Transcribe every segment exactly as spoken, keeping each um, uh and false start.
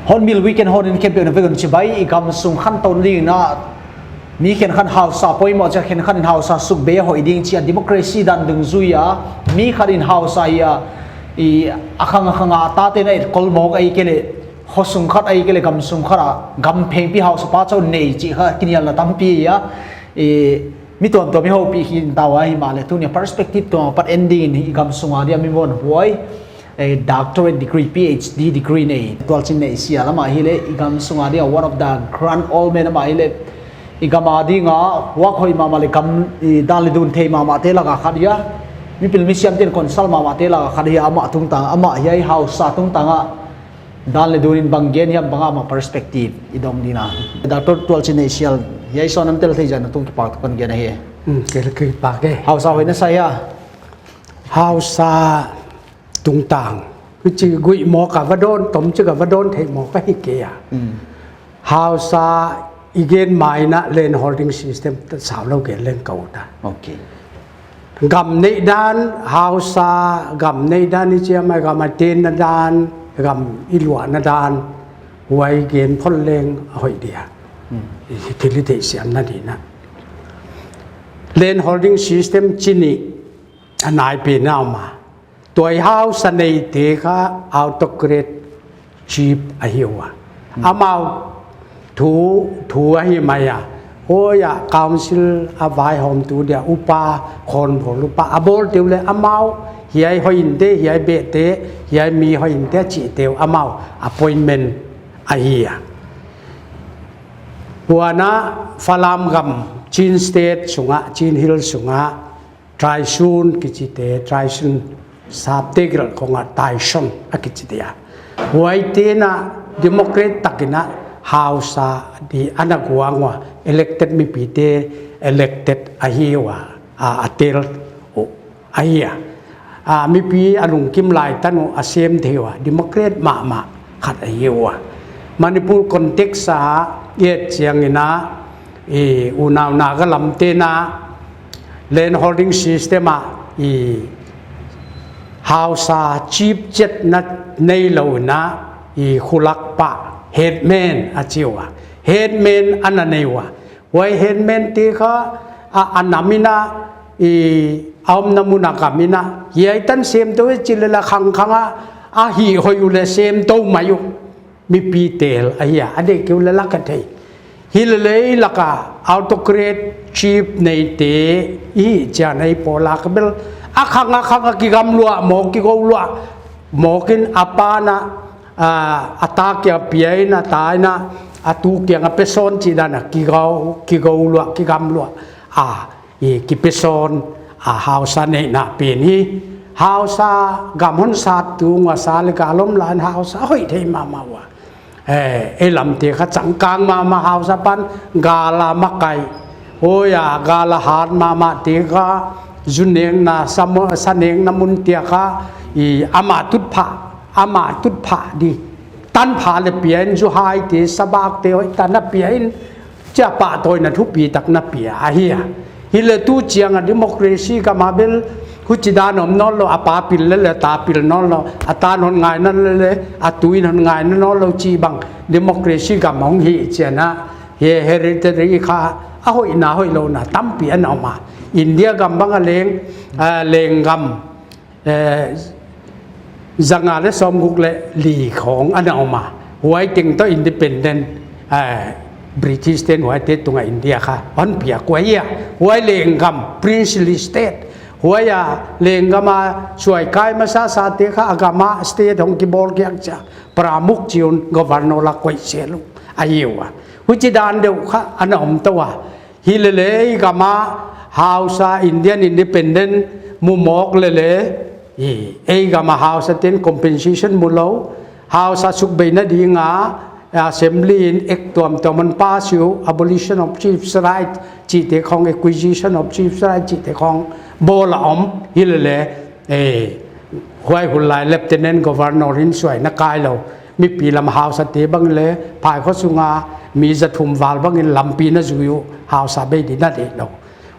Hornbill Weekend hon in khempeuh na vekun chibai. I gam sung khantouna ding in, mi khenkhat hausa poimoh chia, khenkhat in hausa suk be hoih ding chia, democracy dan dungzui a, mi khat in hausa hi a, i a khang a khang a tate na etkol mawk ahihkeileh, khosung khat ahihkeileh gam sung khat a gam phengpi hausa pa chauh nei chih kha kinialna tampi a, i mi tuamtuam i houpih khin ta ua, himahleh tuni a perspective tuam apat en ding in i gam sung a dia mi muanhuai, eh, doctorate degree, P H D degree nei Tualchin Neihsial, amah hileh i gam sung a dia one of the grand old men, amah hileh i gam a ding a huak hoih mahmah leh gam i dan leh dun thei mahmah te lak a khat hi a, mipil misiam te'n consult mahmah te lak a khat hi a, amah tungtang, amah hiai hausa tungtang a dan leh dun in bang gen hiam, bang a amah perspective i dong ding a. Doctor Tualchin Neihsial, hiai sawn a na tel theih ziak in tung kipak tou kon gen ahi. Hmm, kel kipak e. Hausa hoih na sa hia? Hausa tungtang. Huchi guih mawk a va dawn, tom chik a va dawn theih mawk ahi kei a. Hmm. Hausa i gen mai in a land holding system ta sau lou gen leng ka ut a. Okay. Gam neih dan, hausa gam neih dan i chi a, mai gam a tenna dan, gam i luahna dan, huai gen phot leng a hoih dia. Hmm. I thil i theihsiamna ding in a. Land holding system chih nih a nai pen a om a. Tuai hausa neite kha autocrat chief ahi ua. Hmm. Amau thu, thu ahi mai a. Huai a council a vaihawmtu dia upa, khonbawl upa, a bawlte uh leh amau, hiai hoih in te, hiai beh te, hiai mi hoih in te a chihte uh amau appointment ahi a. Huan a Falam gam, Chin State sung a, Chin Hill sung a, Traisun kichite, Traisun sapte gelh khong a Taison a kichite a. Huaite'n a democratic tak in a hausa di ana guang ua, elected mipite elected ahi ua, a, a tel uh ahi a. A, mipi a lungkim lai tan uh a sem thei ua, democratic mahmah khat ahi ua. Manipur context a et chiang in a, i unau Naga lamte'n a, land holding system a i hausa chief chet na nei lou in a, i khulak pa headman a chi ua. Headman ana nei ua. Huai headman te kha a, a nam in a, i a omna mun a gam in a, hiai tan sem tou e chi leh la khang khang a, a hih hoih uh leh sem tou mai uh. Mipi tel ahi a, a deih kei uh leh la ka thei. Hileleh lak a autocrat chief neite i hih chiang a i pawl lak bel a khang a khang a kigamluah mawk, kigou luah mawk in a pa'n a, a, a ta kiang pia in a, ta in a, a tu kiang a pesawn chih dan a kigou, kigou luah, kigamluah. A, i kipesawn, a, hausa neihna pen hi. Hausa gam hon sat tung ua sa leh gal om lai in hausa hoih thei mahmah ua. Eh, ei lamte kha changkang mahmah hausa pan gal a makai. Huai a gal a hat mahmah te kha zu nekna, sa mo-, sa nekna mun te kha i amah tutphah, amah tutphah di. Tanpha leh pia in zu hai te, sabak te hoih tak in a pia in, chia pahtawina thupi tak na pia ahi a. Hileh tu chiang a democracy gam a bel huchi dan om nawn lou, a pa pil leh leh ta pil nawn lou, a ta'n hon ngaihna leh leh a tu'n hon ngaihna nawn lou chih bang democracy gam hong hih chiang a, he hereditary kha a hoihna hoihlouhna tampi ana om a. India gam bang a leng, a, lenggam eh, zanga leh sawmguk leh li khong ana om a. Huai teng toh independent, eh, British te'n huaite tung a India kha hon piak ua hi a. Huai lenggam, princely state, Huai a lenggam a suai kai masa sa te kha a gam a state hong kibawl khiak chiang Pramukh chi un governor la koih sel uh ahi ua. Huchi dan deuh kha ana om tou a. Hilele ei gam a Hausa Indian independent mu mawk lele, i, ei gam a Hausa ten compensation mu lou, Hausa sukbeina ding a assembly in act tuamtuam hon pass uh, abolition of chiefs right chihte khong, acquisition of chiefs right chihte khong bawl a om. Hilele, eh, huai hun lai lieutenant governor in suaina kai lou, mipi lam Hausa te bang le phai kho sunga mi za thum val bangin lampi na zui uh, Hausa bei di na deih lou.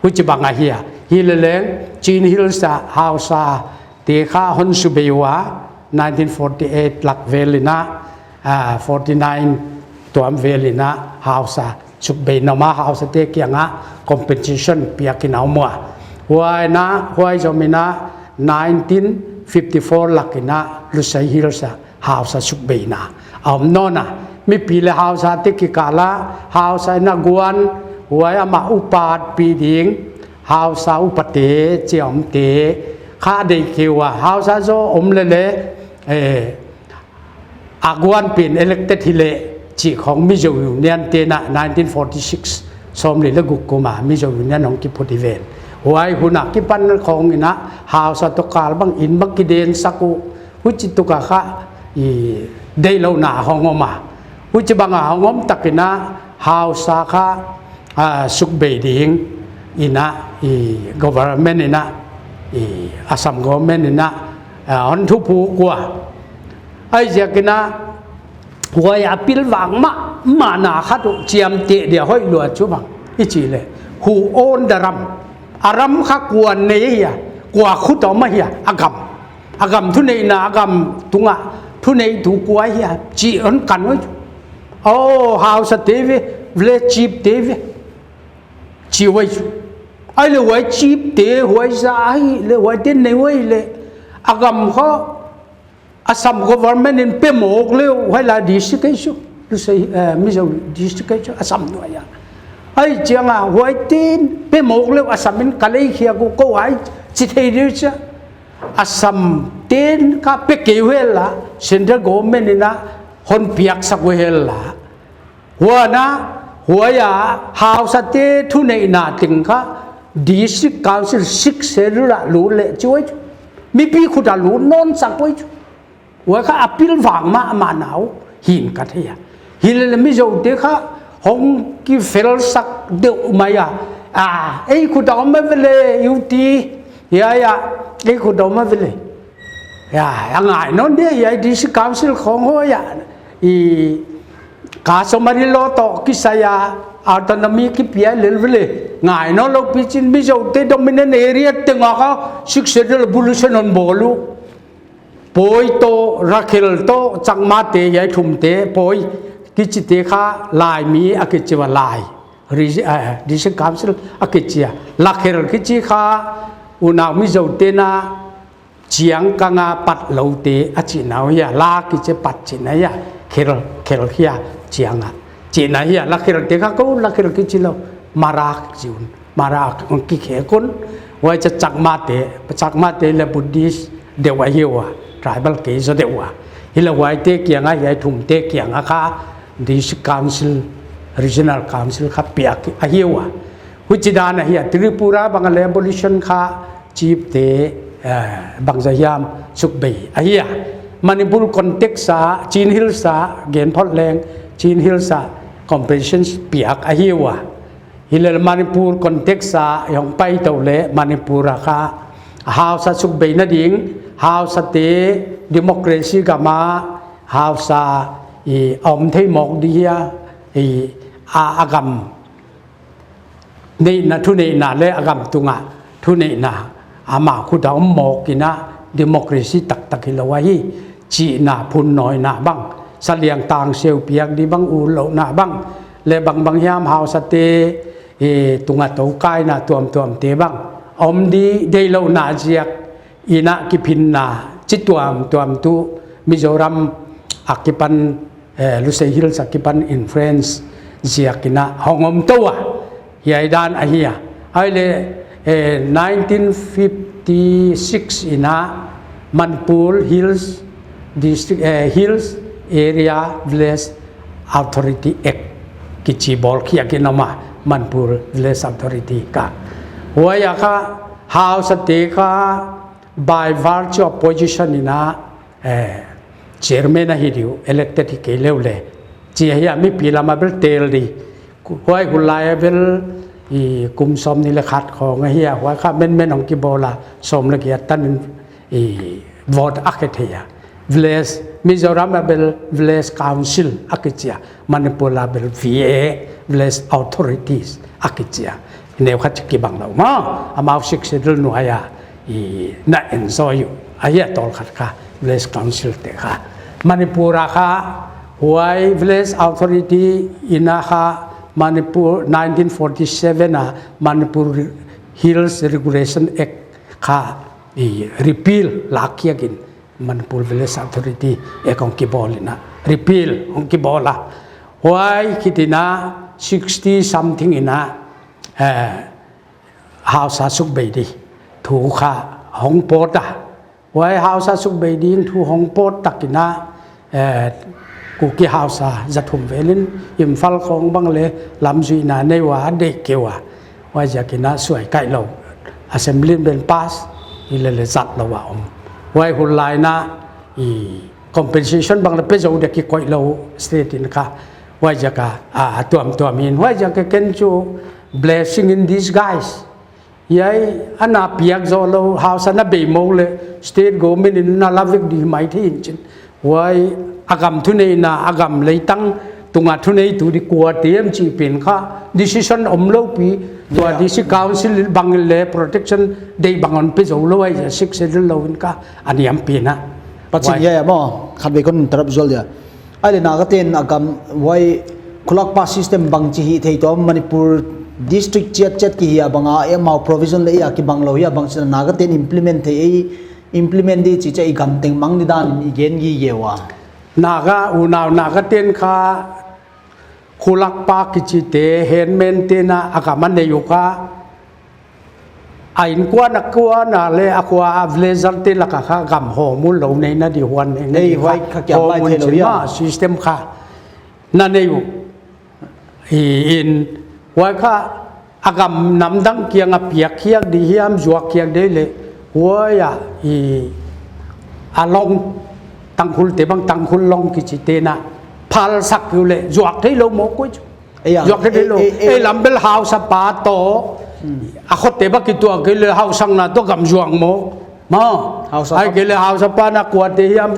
Huchi bang ahi a. Hilele Chin Hills a Hausa te kha hon sukbei ua, nineteen forty-eight lak vel in a, ah, forty-nine tuam vel in a Hausa sukbei na om a, Hausa te kiang a compensation piak in a om ua. Huai na, huai zom in a nineteen fifty-four lak in a Lushai Hills a Hausa sukbeina a om nawn a. Mipi le Hausa te kikal a, Hausa in a guan, huai amah upat pi ding, Hausa upate chi a omte kha deih kei ua. Hausa zaw om lele, eh, a guan pen elected hileh chih khong Mizo Union te'n a nineteen forty-six, sawmli le guk kum a Mizo Union hong kiphut hi ven. Huai hun a kipan khong in a Hausa toh kal bang in bang kiden sak uh, huchi tuk a kha i deihlouhna hong om a. Huchi bang a hong om tak in a Hausa kha, ah, sukbei ding in a, i, government in a, i, Assam government in a, ah, hon thupuk ua. Huaiziak in a, huai a pilvang mahmah na khat uh chiamteh dia hoih lua chu bang i chih leh, who own the ram? A ram kha kua nei hia, kua khut a om ahia? A gam. A gam thuneihna, a gam tung a thuneitu kua hia chih hon kan uh. Oh, Hausa te ve, village chief te ve, chi uh. Ahihleh huai chief te, huai za ahihleh, huai te nei uh leh, a gam kha Assam government in pe mawk leh, huai la district ei chu, Lushai, eh, Mizo district ei chu, Assam nuai a. Huchiang a huai te'n pe mawk leh Assam in ka lei khiak uh, kou ai chi thei di uh chia. Assam te'n kha pe kei uh hial a, central government in a hon piak sak uh hial a. Huan a, huai a Hausa te thuneihna teng kha District Council Sixth Schedule a lut leh chi uh. Mipi khut a lut nawn sak uh. Huai kha a pilvang mahmah na uh hi'n ka thei a. Hilele Mizo te kha hong kifel sak deuh mai a. Ah, ei khut a om a ve leh U T, hiai a, ei khut a om a ve leh. Ya, a ngai nawn dia, hiai District Council khong hoih a, i, customary law toh kisai a autonomy kipia lel ve leh, ngai nawn lou pi chin Mizo te dominant area teng a kha Sixth Schedule abolition hon bawl uh. Poi toh, Rakhel toh, Chakma te, hiai thum te, Poi kichi te kha Laimi a kichi ua, Lai. Regi-, eh, District Council a kichi a. Lakhel kichi kha unau Mizo te'n a chiang kang a pat lou te a chihna uh hia, La kichi pat chihna hia, Khel, Khel hia chiang a chihna hia, Lakhel te kha kou Lakhel kichi lou, Mara chi un, Mara kikhek un, huai cha Chakma te, Chakma te leh Buddhist deuh ahi ua, tribal kei zaw deuh ua. Hileh huai te kiang a, hiai thum te kiang a kha District Council, Regional Council kha piak ahi ua. Huchi dan ahi a, Tripura bang a leh abolition kha chief te, eh, bangzah hiam sukbei ahi a. Manipur context a, Chin Hills a, gen phot leng, Chin Hills a compensation piak ahi ua. Hilele Manipur context a i hong pai tou leh Manipur a kha Hausa sukbeina ding, Hausa te democracy gam a Hausa i om thei mawk di hia, i a, a gam neihna thuneihna leh a gam tung a thuneihna amah khut a om mawk in a democracy taktak hilou ahi chihna phun nawina bang, saliang tang seu piak di bang, utlouhna bang, leh bangbang hiam Hausa te, eh, tung a tou kaina tuamtuam te bang om di deihlouhna ziak in a kiphinna chi tuamtuam tuh Mizoram a kipan, eh, Lushai Hills a kipan influence ziak in a hong om tou a. Hiai dan ahi a. Ahihleh Eh, nineteen fifty-six in a Manipur Hills District, eh, Hills Area Village Authority Act kichi bawl khia khin a, Manipur Village Authority kha. Huai a kha Hausa te kha by virtue of position in a, eh, chairman ahi di uh, elected hi kei leh uh leh. Chi ahi a, mipi lam a bel tel di. Huai hun lai a bel i kum sawmnih leh khat khong ahi a, huai kha amendment hong kibawl a, sawm leh giat tan in i vote a khe thei a. Village, Mizoram a bel Village Council a kichi a, Manipur a bel V A, Village Authorities a kichi a. Neu khat kibang lou maw, amau Sixth Schedule nuai a i na enjoy uh. Ahi a, tawlkhat kha Village Council te kha. Manipur a kha huai Village Authority in a kha Manipur nineteen forty-seven a Manipur Hills Regulation Act kha i repeal lak khia khin, Manipur Village Authority Act hong kibawl in a, repeal hong kibawl a. Huai khit in a sixty something in a, eh, Hausa suk bei di thu kha hong pawt a. Huai Hausa suk bei ding thu hong pawt tak in a, eh, Kuki Hausa za thum vel in Imphal khong bang leh lamzuihna nei ua, a deih kei ua. Huaiziak in a suai kai lou, Assembly in bel pass hi leh leh zat lou a om. Huai hun lai in a i compensation bang leh pe zou dia kikoih lou state in kha. Huaiziak a, a, tuamtuam in. Huaiziak a ken chu blessing in disguise. Hiai a na piak zou lou, Hausa na bei mou leh state government in na la vek di mai thei in chin. Huai a gam thuneihna, a gam leitang tung a thuneitu di kuate hiam chih pen kha decision om lou pi, tua, yeah, District Council bang leh protection deih bang hon pe zou lou ahi a, Sixth Schedule lou in kha a niam pen a. Pachin, huai, ya, ya, maw, khatvei kon interrupt zual dia. Ahihleh Naga ten a gam huai Khulakpa system bangchi hi thei, tua Manipur district chiat chiat ki hi a bang a, amau provision leh a kibang lou hi a, bangchi a Naga ten implement thei, ei implement di chih chiang i gam teng mang di dan i gen gige ua. Naga, unau Naga ten kha Khulakpa kichi te, headman te'n a gam a nei uh kha, a innkuan a kuan a leh a khua a villager te lak a kha gam hawm lou neihna di, huan neihna di, ei, kha huai kha kiam lai hawm thei lou chin ia, maw, system kha na nei uh. I in, huai kha a gam namdang kiang a piak khiak di hiam, zuak khiak di leh, huai a i a long, Tangkhul te bang, Tangkhul long kichi te'n a phal sak uh leh zuak thei lou mawk uh chu. Ei a, zuak thei lou. Ei, ei, ei, ei lam bel Hausa pa toh, hmm, a khote bang kituak kei leh Hausa na toh gam zuak mawk, maw. Hausa pa, ahihkeileh Hausa pa na kuate hiam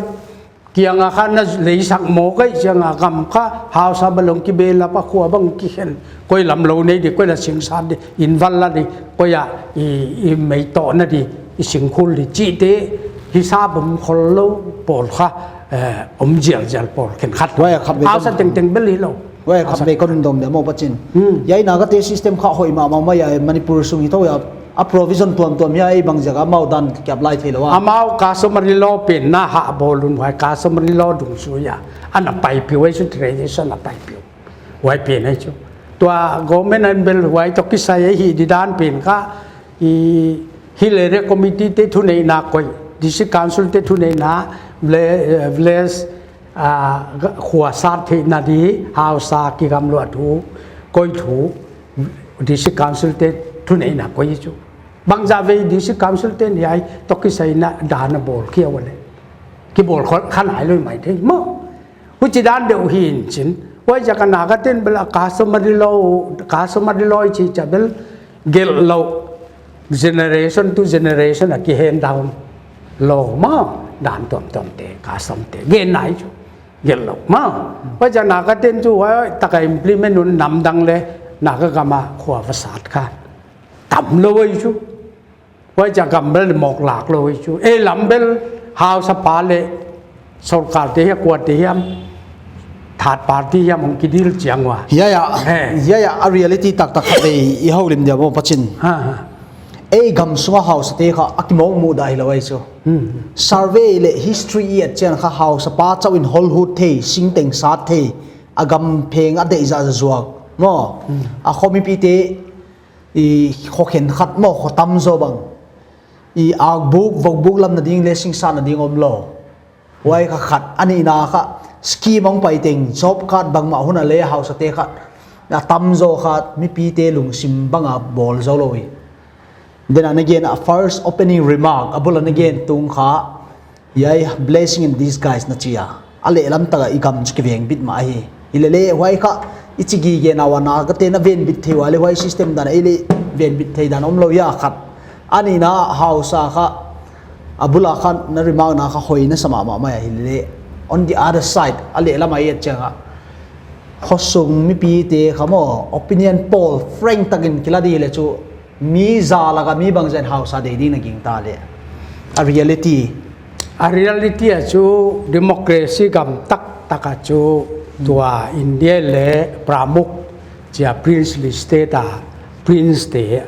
kiang a kha na leisak mawk ei, chiang a gam kha Hausa bang long kibel a, pa khua bang kikhen, koi lam lou nei di, koi la sing sat di, inn val la di, koi a i, i mei tohna di, i singkhul di chih te, hisap om khol lou pawl kha, eh, om zialzial pawl khenkhat. Huai a khatvei Hausa kon tengteng bel hilou. Huai a khatvei kon dong dia maw Pachin. Hmm. Hiai Naga te system kha hoih mahmah mai a, Manipur sung hi thou ia, a provision tuamtuam hiai bang ziak a amau dan kiap lai thei lou a. Amau customary law pen na hah bawl un, huai customary law dungzui a ana paipiu ei chu, tradition a paipiu. Huai pen ei chu. Tua government in bel huai toh kisai ei hih di dan pen kha, i Hill Area Committee te thuneihna koih, District Council te thuneihna, vle-, eh, village, ah, ga-, khua sat theihna di, Hausa kigamluah thu, koih thu, District Council te thuneihna koih chu. Bangzah vei District Council te'n hiai toh kisai in a dan a bawl khia ua leh, kibawl khol kha nai lou mai thei maw. Huchi dan deuh hi in chin. Huaiziak a Naga te'n bel a customary law, customary law chih chiang bel gelh lou, generation to generation a ki hand down lou maw, dan tuamtuam te, custom te gen nai chu, gelh lou maw. Huaiziak a Naga te'n chu huai tak a implement un, namdang leh Naga gam a khua va sat kha tam lou ei chu. Huaiziak a gam bel mawk lak lou ei chu. Ei lam bel Hausa pa leh sorkar te hiam, kuate hiam, third party hiam hong kidil chiang ua. Hiai a, eh, hiai a, a reality taktak khatvei i houlim dia maw Pachin. Ha, ha. Ei gam sung a Hausa te kha a kimawk mudah hilou ei chu. Hmm. Survey leh history i et chiang kha Hausa pa chauh in hol hut thei, sing teng sat thei, a gam pheng a deih zahzah zuak maw. Hmm. A kho mipi te i kho khenkhat maw, kho tamzaw bang i akbuk vokbuk lamna ding leh singsakna ding omlou. Huai kha khat. A nihna kha scheme hong pai teng job card bangmah hun a leh hausate kha a tamzaw kha mipite lungsim banga bawl zoulou hi. Then a na gen a first opening remark a bul a na gen tung kha, hiai blessing in disguise na chi a. A lehlam taka i gam chu kivengbit mah ahi. Hilele huai kha i chi gige nawn a, ka te na venbit thei ua leh huai system dan a i leh venbit thei dan omlou hia khat. A nihna hausa kha a bul a kha na remark na kha hoih na sa mahmah mai a hilele. On the other side, a lehlam a i et chiang a khosung mipite kha maw, opinion poll frank takin kila di leh chu mi za laka mi bangzah in hausa deih ding na gingta leh. A reality. A reality a chu democracy gam taktak a chu tua India leh pramukh chia princely state a prince te,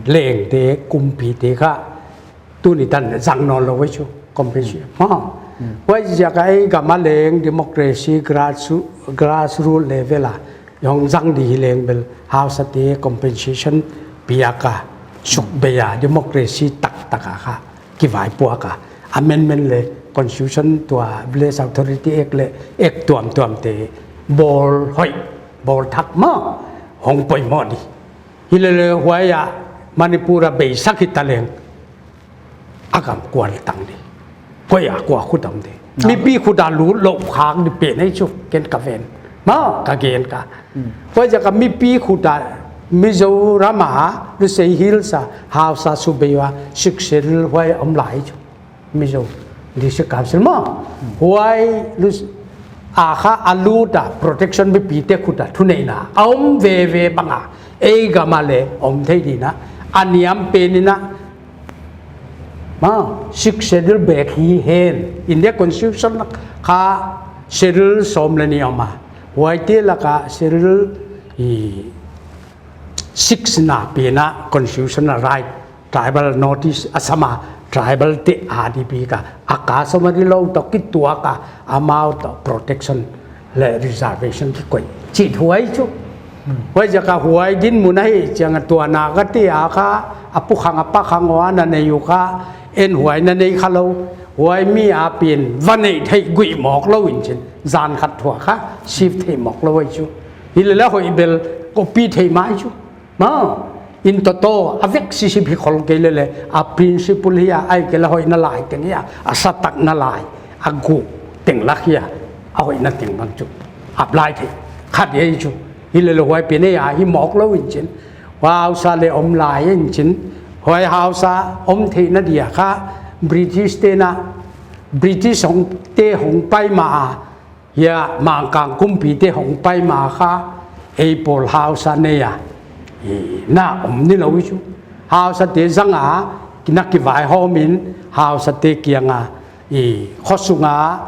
lengte, kumpite kha tuni tan zang nawnlou ei chu, compensation. Ha. Huaiziak a ei gam a leng democracy grassroot, grassroot level a hong zang di hileng bel hausate compensation piak a suk bei a democracy taktak a kha kivaipuak a amendment leh constitution tua village authority act leh act tuamtuamte bawl hoih, bawl thak maw hong poimoh di. Hilele huai a Manipur a beisak hita leng a gam kual tang di. Koi a kua khut a om di. Mipi khut a lut lou khak di pen ei chu ken ka ven. Maw ka gen kha. Huaiziak a mipi khut a Mizoram a Lusei Hills a hausa suk bei ua Sixth Schedule huai om lai chu. Mizo District Council maw. Huai Lusei a kha a lut a protection mipite khut a thuneihna a om veve banga ei gam a leh om thei di na. A niam pen in a maw, Sixth Schedule bek hi hen. India Constitution kha Schedule sawm leh nih om a. Huaite laka Schedule six na pen a constitutional right, tribal, North East Assam a tribal te adin bik a, a customary law toh kituak a, amau toh protection leh reservation kikoih chih huai chu. Huaiziak a huai dinmun ahi chiang a tua na ka te a kha, a pu khang a pa khang ua na nei uh kha, en huai na nei kha lou, huai mi a pen va neih theih guih mawk lou in chin, zan khat thuak kha shift theih mawk lou ei chu. Hilele hoih bel copy theih mai chu. Maw, in toto a vek sisip hi khol kei lele, a principle hi a, ahihkeileh hoihna lai teng hi a, a satakna lai, a guh teng lak hi a, a hoihna teng bang chu apply thei khat ei chu. Hilele huai pen ei a hi mawk lou in chin. Huai hausa leh om lai in chin. Huai hausa om theihna dia kha British te'n a, British hong te hong pai ma a, hia Mangkang kumpite hong pai ma kha, ei pawl hausa nei a, i, na om ni lou chu. Hausate zang a, na kivaihawm in, hausate kiang a, i, khosung a,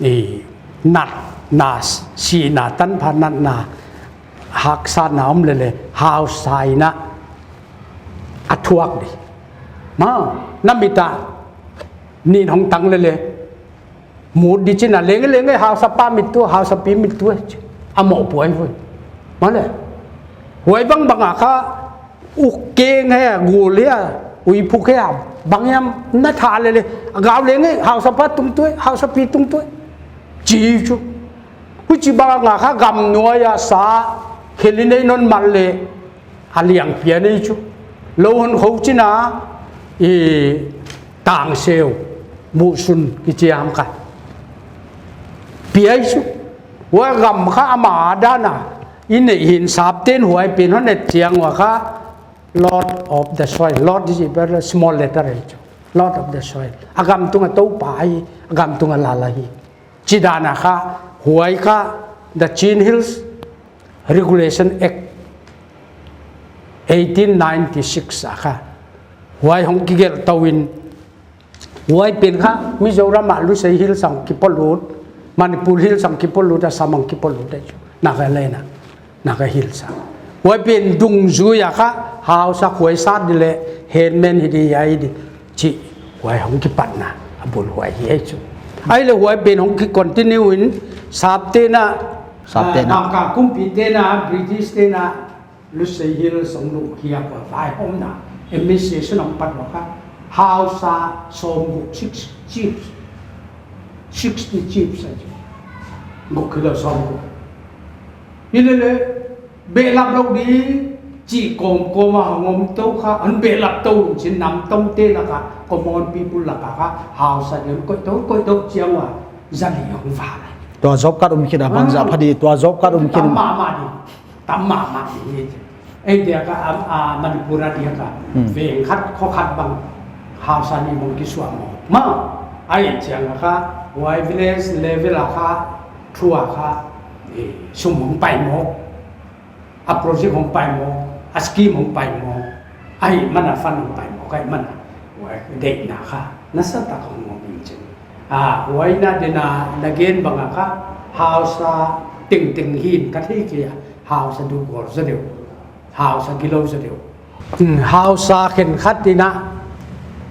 i, natna, sihna, tanpha natna, haksatna om lele, hausa in a, a thuak di. Maw, na mit a, nin hong tang lele, mut di chin a leng leng e, hausa pa mit tuh, hausa pi mit tuh, a mohpuai vua. Maw le. Huai bangbang a kha, u keng hia, gul hia, uiphuk hia, bang hiam na thah lele, a gau leng e, hausa pa tung tuh, hausa pi tung tuh. Chi chu. Huchibang a kha gam nuai a sa, khelin ei non mal le, a liang pian ei chu. Lou hon khou chin a, i tang seu, muhsun kichi a hong kha. Piai chu. Huai gam kha ama dan a. I neih hi'n sapte'n huai pen hon et chiang ua kha. Lord of the soil. Lord is a very small letter ei chu. Lord of the soil. A gam tung a toupa hi, a gam tung a lal ahi. Chih dan a kha, huai kha, the Chin Hills Regulation Act eighteen ninety-six a kha. Huai hong kigelh tou in, huai pen kha, Mizoram a Lusei Hills a hong kipolut, Manipur Hills a hong kipolut, Assam a hong kipolut, Nagaland a. Naga Hills a. Huai pen dungzui a kha, hausa khuai sat di leh, headman hi di, hiai di, chih, huai hong kipatna, a bul huai hi ei chu. Ahihleh huai pen hong ki continue in, sapte'n a, sapte'n a, ah, ka kumpite'n a, British te'n a, Lusei Hills hong lum khiak ua vaihawmna administration hong pat ua kha, hausa sawmguk, six chiefs, sixty chiefs a chi. Guk hilou sawmguk. Hilele, behlap lou di chih kawmkawm a hong om tou kha, hon behlap tou chin nam tomte laka, common people laka kha, hausa di hon koih tou, koih tou chiang ua, zali hong va lai. Tua job card um khin a bangzah pha di, tua job card um khin. Tam mahmah di, tam mahmah di. Ei dia kha, a, a, Manipur a dia kha, veng khat, kho khat bang, hausa ni mong kisuam mawk. Ma, ai chiang a kha, huai village level a kha, thua kha, eh, sum hong pai mawk. A project hong pai mawk, a scheme hong pai mawk, ahihman a fund hong pai mawk, ahihman a, huai deihna kha, nasatak hong om in chin. A, huai na dena, na gen bang a kha, hausa tengteng hi'n ka thei kei a, hausa du gol zaw deuh, hausa gilou zaw deuh. Hmm, hausa khenkhat in a,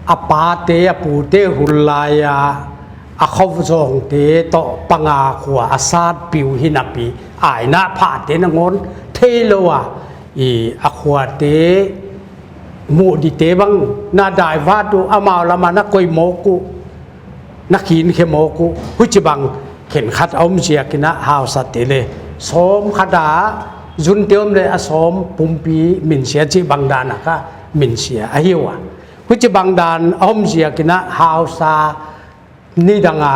a pate, a pute hun lai a, a khozawngte toh panga khua a sat piu hi napi, a inn a phate nangawn theilou a, i a khuate muh dite bang na divert uh, amau lam a na koih mawk uh, na khin khe mawk uh, huchibang khenkhat a om ziak in a hausate leh sawm khat a zunte om leh a sawm pumpi minsia chih bang dan a kha minsia ahi ua. Huchibang dan a om ziak in a hausa nidang a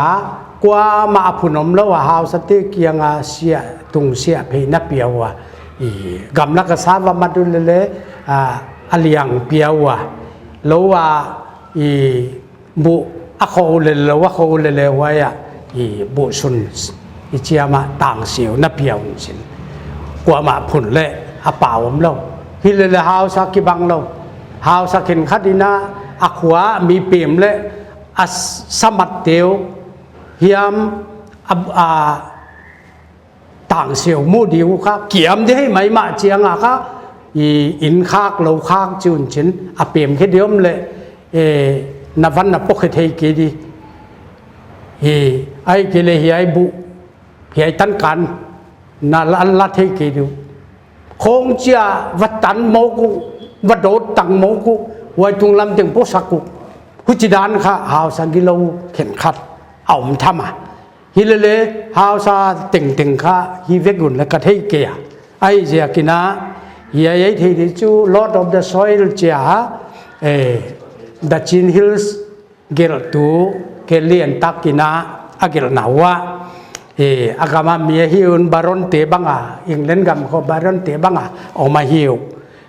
kuamah a phun omlou a hausate kiang a sia, tungsiah phei na pia ua. I gamlak a sa va mat uleh leh, a, a liang pia ua. Lou a, i buh a khoh uleh leh, lou a khoh uleh leh huai a, i buh sun, i chiam a tangsiu na pia un chin. Kuamah phun leh a pau omlou. Hilele hausa kibang lou. Hausa khenkhat in a, a khua mi pem leh a s-, samatte uh hiam a, a tangsiu muh di uh kha, kiam di hi maimah chiang a kha, i inn khak lou khak chi un chin, a pem khe di om leh, e, na van na pok khe thei kei di. Hi, ahihkeileh hiai buh, hiai tankan, na la, la thei kei di uh. Khong chia va tan mawk uh, va dot tang mawk uh, huai tunglam teng posak uh. Huchidan kha hausa gilou khenkhat a om tham a. Hilele hausa tengteng kha hi vek un leh ka thei kei a. Ahihziak in a, hiai ei thei di chu Lord of the Soil chia, eh, the Chin Hills gelhtu Kelly and Tuck in a, a gelhna ua, eh, a gam a mi ahi un Baron te bang a, England gam khong Baron te bang a om ahi uh,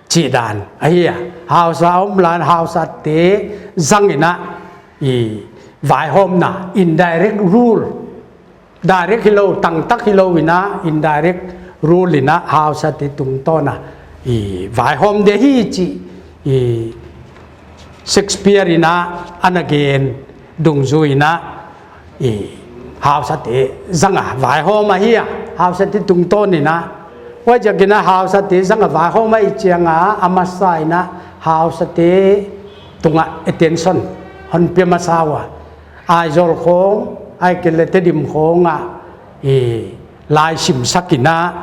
chih dan ahi a. Hausa om lai in hausate zang in a, i vaihawmna, indirect rule, direct hilou, tangtak hilou in a, indirect rule in a, hausate tungtawn a i vaihawm di hi chih, i Shakespeare in a ana gen dungzui in a, i hausate zang a vaihawm ahi a, hausate tungtawn in a. Huaiziak in a hausate zang a vaihawm ahih chiang a, a masa in a hausate tung a attention hon pe masa ua. Aizawl khong, ahihkeileh Tedim khong a, i lai simsak in a,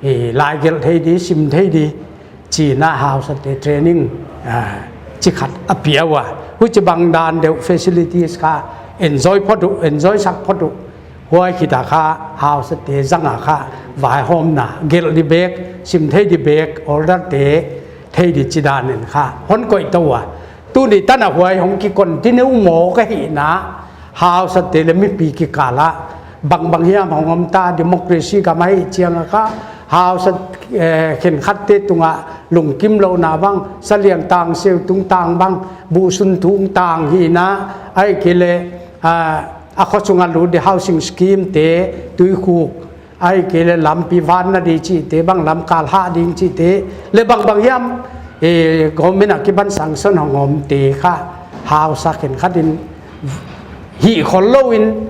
i lai gelh thei di, sim thei di, chi in a hausate training, a, chi khat a pia ua. Huchibang dan deuh facilities kha enjoy phot uh, enjoy sak phot uh. Huai khit a kha hausate zang a kha vaihawmna, gelh di bek, sim thei di bek, order te thei di chi dan in kha hon koih tou ua. Tuni tan a huai hong ki continue mawk ahi in a, hausate leh mipi kikal a bangbang hiam hong om ta, democracy gam ahih chiang a kha, hausa, eh, khenkhatte tung a lungkimlouhna bang, saliang tangsiu tungtang bang, buhsun tungtang hi in a, ahihkeileh, ah, a khosung a lut di housing scheme te, tuikhuk, ahihkeileh lampi vanna di chihte bang, lamkal hah ding chihte leh bangbang hiam, eh, government a kipan sanction hong omte kha hausa khenkhat in hih khollou in,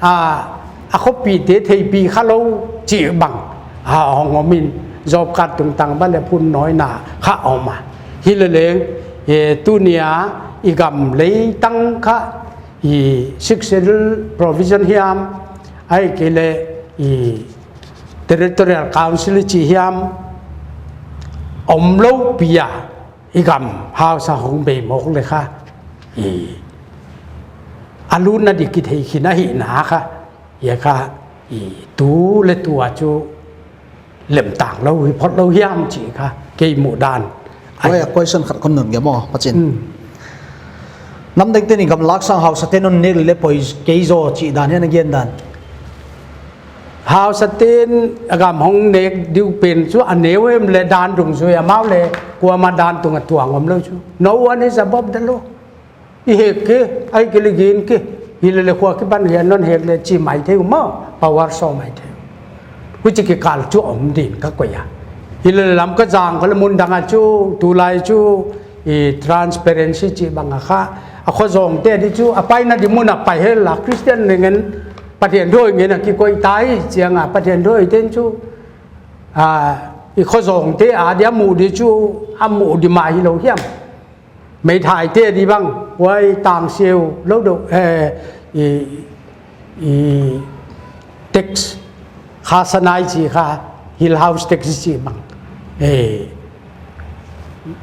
a, a khopite theipih khalou chih bang, a, hong om in, job card tungtang bang leh phun nawina kha om a. Hileleng, eh, tuni a i gam leitang kha, i Sixth Schedule provision hiam, ahihkeileh i Territorial Council i chih hiam, omlou pi a, i gam hausa hong bei mawk leh kha, i, a lutna di kithei khin ahihna kha, i kha, i, tu leh tua chu lemtang lou hi phot lou hiam chih kha kei muhdan. Ai. Oi, a question khat kon nung ge maw, Pachin. Hmm. Namdangte in gam laksang hausate'n hon nek leh poi kei zaw chih dan hiam a gen dan? Hausate'n a gam hong nek diu pen chu a neu em leh dan dung zui amau leh kuamah dan tung a tuang omlou chu. No one is above the law. I hek kei, ahihkeileh gin kei. Hilele khua kipan hian non hek leh chi maithei uh maw, power saw maithei. Huchi kikal chu om din ka koih a. Hilele Lamka zang kha leh mun dang a chu, tulai chu, i transparency chih bang a kha. A khozawngte di chu, a paina di mun a pai hen la, Christian ngen, Pathian thuhoih ngen a kikoih ta hi chiang a, Pathian thuhoih ten chu, a, i khozawngte a di a muh di chu, a muh di mah hilou hiam. Meithaite di bang, huai tang siu lou deuh, eh, i, i tax, khasana i chih kha, Hill House tax i chih bang. Eh,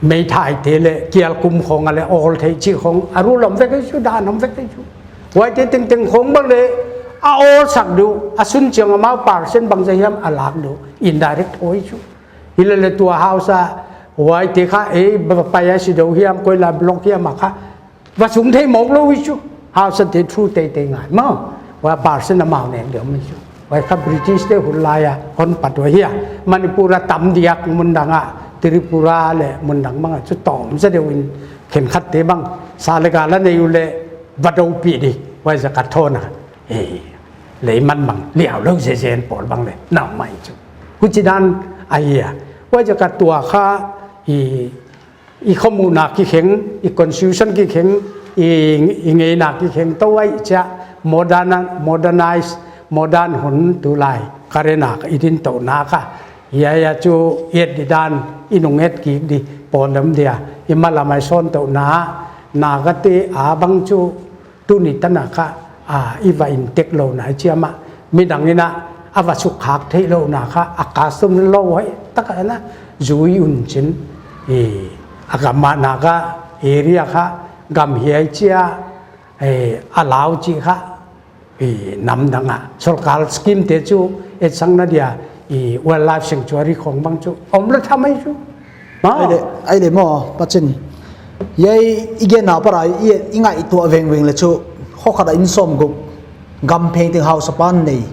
meithaite leh kial kum khong a leh awl thei chih khong, a rule om vek ei chu, dan om vek ei chu. Huaite tengteng khong bang leh, a awl sak diu, a sun chiang amau percent bangzah hiam a lak diu, indirect aw ei chu. Hilele tua hausa, huaite kha, ei, ba, pai a si deuh hiam, koila block hiam a kha. Va sung thei mawk lou ei chu. Hausate thu teitei ngai maw. Huai percent amau nek diam ei chu. Huai kha British te hun lai a, hon pat uh ahi a. Manipur a tam diak mun dang a, Tripura leh mun dang bang a chu tawm zaw deuh in khenkhatte bang. Sa leh gala nei uleh va dou pi di. Huai zaw ka thon a. Eh, lei man bang, liau lou zezen pawl bang leh, nau mai chu. Huchi dan ahi a. Huai zaw ka tua kha, i, i khomuhna kikheng, i constitution kikheng, i, i ngeina kikheng, tua huai chia, modern, modernize, modern hun tulai, current a, i dintouhna kha. Hiai a chu, et di dan, i nung et kik di, pawl lam dia, i malam a i sawn touhna, Nagate a bang chu, tuni tan a kha, a, i va intek louhna i chi a mah. Midang in a, a va sukkhak theihlouhna kha, a custom lou hoihtak a na, zui un chin. I, a gam a Naga area kha, gam hiai chia, eh, a lau chih kha, i, nam dang a. Sorkar scheme te chu, etsakna dia, i, wildlife sanctuary khong bang chu, om leh tham ei chu. Maw. Ai leh, ai leh maw, Pachin. Hiai i genna para, i, i ngaihtuah vengveng leh chu, khua khat a inn sawmguk, gam pheng teng hausa pan nei.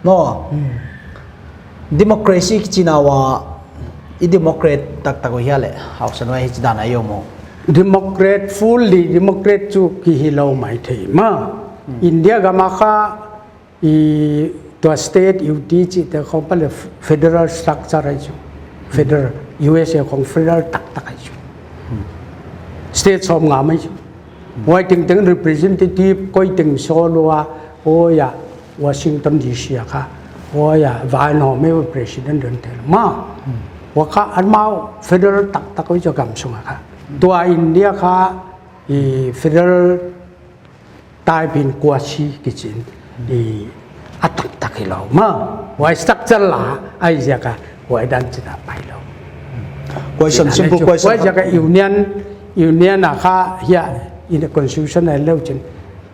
Maw. Hmm. Democracy kichina ua, i democrat taktak uh hia leh, hausa nuai hichi dan a i om uh. Democrat, fully democrat chu ki hilou maithei maw. Hmm. India gam a kha, i tua state U T chihte khong pan leh federal structure ei chu. Federal, U S A khong federal taktak ei chu. Hmm. State sawmnga mai chu. Hmm. Huai tengteng representative koi teng sawl ua, huai a Washington D C a kha. Huai a vai no me president don tel maw. Hmm. Huai kha amau federal taktak ei chu gam sung a kha. Tua India kha i federal type in kuasi kichin, i, a taktak hilou maw. Huai structure la, ai ziak a, huai dan china pai lou. Question, simple question. Huai ziak a union, union a kha, hiai, in the constitution a lou chin,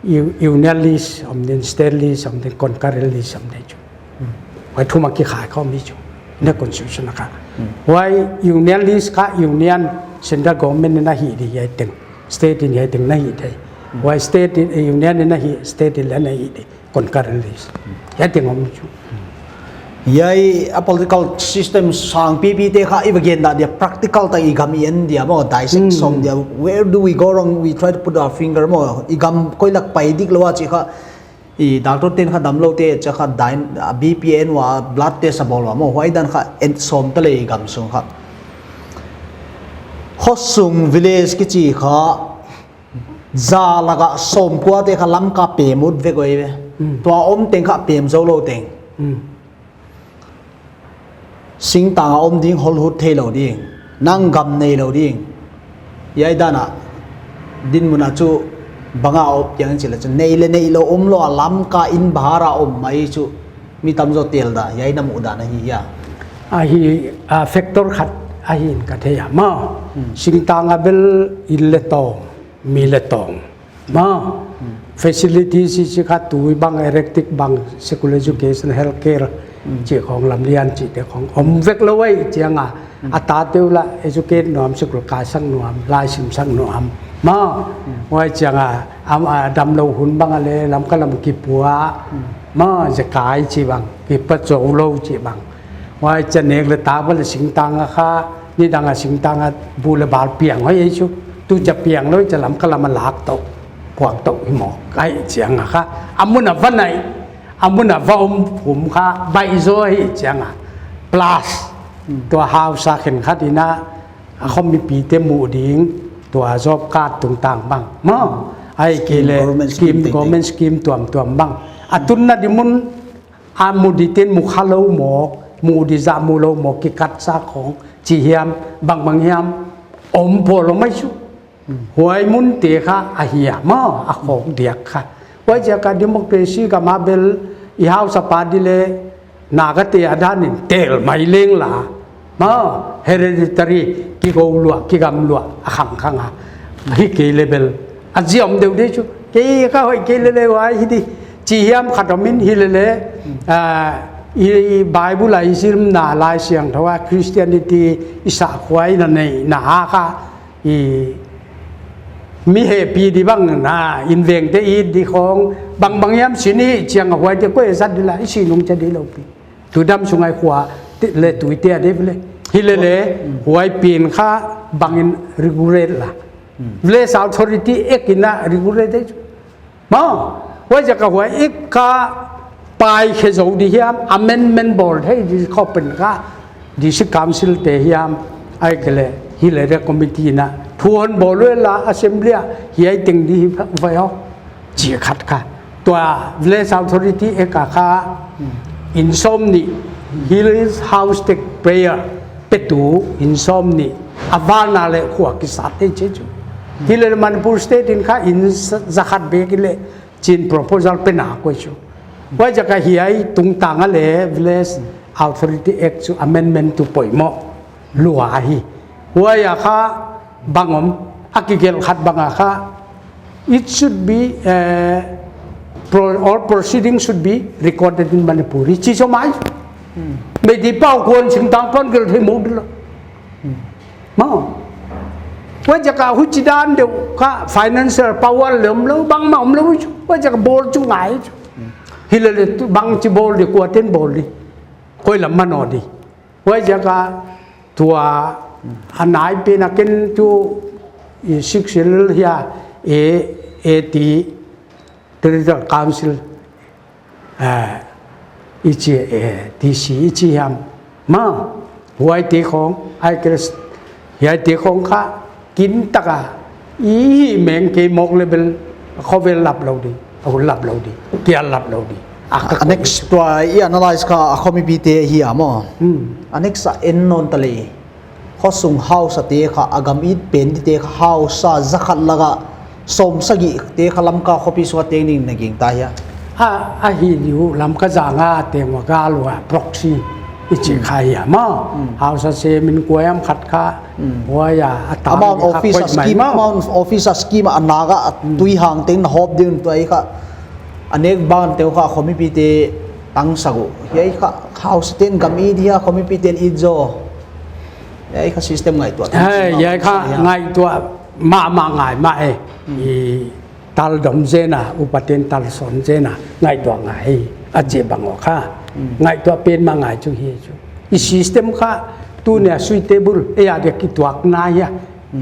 u-, union list, om din state list, om din concurrent list, om din chu. Hmm. Huai thum a kikhai khawm hi chu. In the constitution a kha. Hmm. Huai union list kha union central government in a hih di hiai teng. State in hiai teng na hih thei. Hmm. Huai state in, eh, union in a hih, state in leng na hih di. Concurrent list. Hmm. Hiai teng om chu. Hiai a political system sangpipi te kha i va gen dan dia practical tak i gam i en dia maw, dissect Hmm. sawm dia. Where do we go wrong? We try to put our finger maw. I gam koi lak pai dik lou a chih kha I doctor ten kha damlou te chia kha dine, a B P en ua, blood test a bawl ua maw, huai dan kha en sawm ta leh i gam sung kha. Khosung village kichi kha, za lak a sawmkua te kha Lamka pem ut vek ua ve. Mm. Tua om teng kha pem zou lou teng. Mm. Singtang a om ding, hol hut thei lou ding, nang gam nei lou ding. Hiai dan a, dinmun a chu bang a om chiang in chih leh chu, nei leh neilou omlou a Lamka in bahar a om mai chu, mi tamzaw tel dan, hiai na muh dan ahi hia. Ahi, a factor khat, Ahi in ka thei a maw. Singtang a bel inn le tawng, mi le tawng maw. Facilities i chih kha tui bang, electric bang, school education, healthcare, chih khong lam lian chihte khong om vek lou ahih chiang a, a tate uh la educate nuam, school kaisak nuam, laisim sak nuam maw. Huai chiang a, am, a damlou hun bang a le Lamka lam kipua maw, zekai chih bang, kipat zou lou chih bang. Huai chiang nek le tak bel singtang a kha, nidang a singtang a bu le bal piang hoih ei chu. Tu chiang piang lou chiang Lamka lam a lak tou, puak tou hi mawk ahih chiang a kha, a mun a va nai, a mun a va om phum kha baih zaw ahih chiang a. Plus tua house a khenkhat in a, a khomipite muh ding tua job card tungtang bang maw, ahihkeileh scheme, government scheme tuamtuam bang, a tunna di mun a mu di ten mu kha lou mawk, mu di zah mu lou mawk, kikatsa khong chih hiam, bangbang hiam om pawl om mai chu. Huai munte kha ahi a maw, a khawk diak kha. Huai ziak a democracy gam a bel i house a pa di le, Naga te a dan in tel mai leng la maw, hereditary, kigou lua, kigam lua, a khangkhang a. Ahihkeileh bel a ziam deuh di chu. Kei ka hoih kei lele huai hi di, chih hiam khat om in hi lele, i Bible a i zilna Laisiangthou a Christianity i sahkhua i na neihna a kha, i mi hehpih di bang na, invengte it di khong, bangbang hiam sin i chiang a huaite koi zat di la, i si nung cha di lou pi. Tu dam sung a i khua le tuite a di le. Hi lele, huai pen kha bang in regulate la. Village Authority Act in a regulate di chu maw. Huai ziak a huai Act kha paikhe zou di hiam, amendment bawl thei di khop pen kha, District Council te hiam, ahihkeileh Hill Area Committee in a thu hon bawl lua la, Assembly a hiai teng di hi vai aw, chih khat kha. Tua Village Authority Act a kha, inn sawmnih, Hill House Taxpayer petu inn sawmnih a valna le khua kisat thei chih chu. Hi lele Manipur State in kha inn zakhat bek i le chin proposal pe na koi chu. Huai ziak a hiai tungtang a le Village Authority Act chu amendment tu poimoh lua hi. Huai a kha bang om, a kigelh khat bang a kha, it should be, eh, pro-, all proceedings should be recorded in Manipuri. Chih chu mai. Mei di pau kuan singtang pan gelh thei mawk di la. Maw. Huai ziak a huchi dan deuh kha financial power le om lou, bangmah om lou chu. Huai ziak a bawl chu ngai chu. Hi lele tu bangchi bawl di, kuaten bawl di, koi lam manoh di. Huai ziak a tua a nai pen a ken tu i Sixth Schedule hia, e, e ti Territorial Council, eh, i chih, eh, T C i chih hiam maw. Huaite khong, ahihkeileh hiaite khong kha kin taka i hih meng kei mawk le bel, khovel lap lou di, a hun lap lou di, kial lap lou di. A ka, a next tua i analyse kha a khomipite hi a maw. Hmm. A next a en nawn ta le. Khosung hausa te kha, a gam it pen di te kha, hausa zakhat lak a sawmsagih te kha Lamka khopi sung a teng ding na gingta hia? A, ahi di uh, Lamka zang a teng ua gal ua proxy i chih kha hia maw. Hausa sem in kuai am khat kha, huai a, a tam amount di kha office a koih mai scheme, maw. Amount office a scheme a naga a tui hang teng na hawp ding tua i kha. A nek ban te uh kha khomipite tangsak uh. Hiai kha hausa ten gam it hia, khomipiten it zaw. Hiai kha system ngaihtuah. Hei, hiai kha ngaihtuah mahmah ngai mah e. I tal dom zen a, upaten tal sawn zen a, ngaihtuah ngai a chih bang uh kha. Ngaihtuah pen mah ngai chu hi chu. I system kha tuni a suitable, ei a dia kituak na hia.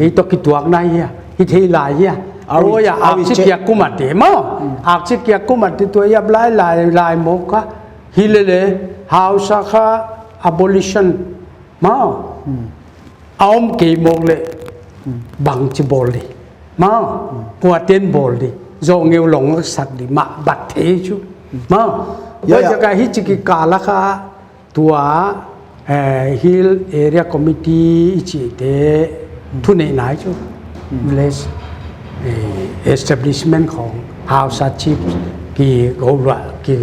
Ei toh kituak na hia. Hi thei lai hia. Oi a, akchi kia kum a te maw. Akchi kia kum a te tua i ap lai lai lai mawk kha. Hi lele, hausa kha abolition maw. A om kei mawk le bangchi bawl di maw. Kuaten bawl di. Zoh ngeu long sak di mah bat thei chu maw. Huai ziak a hichi kikal a kha tua, eh, Hill Area Committee i chihte thuneihna chu. Village, eh, establishment khong hausa chief kigou lua, ki,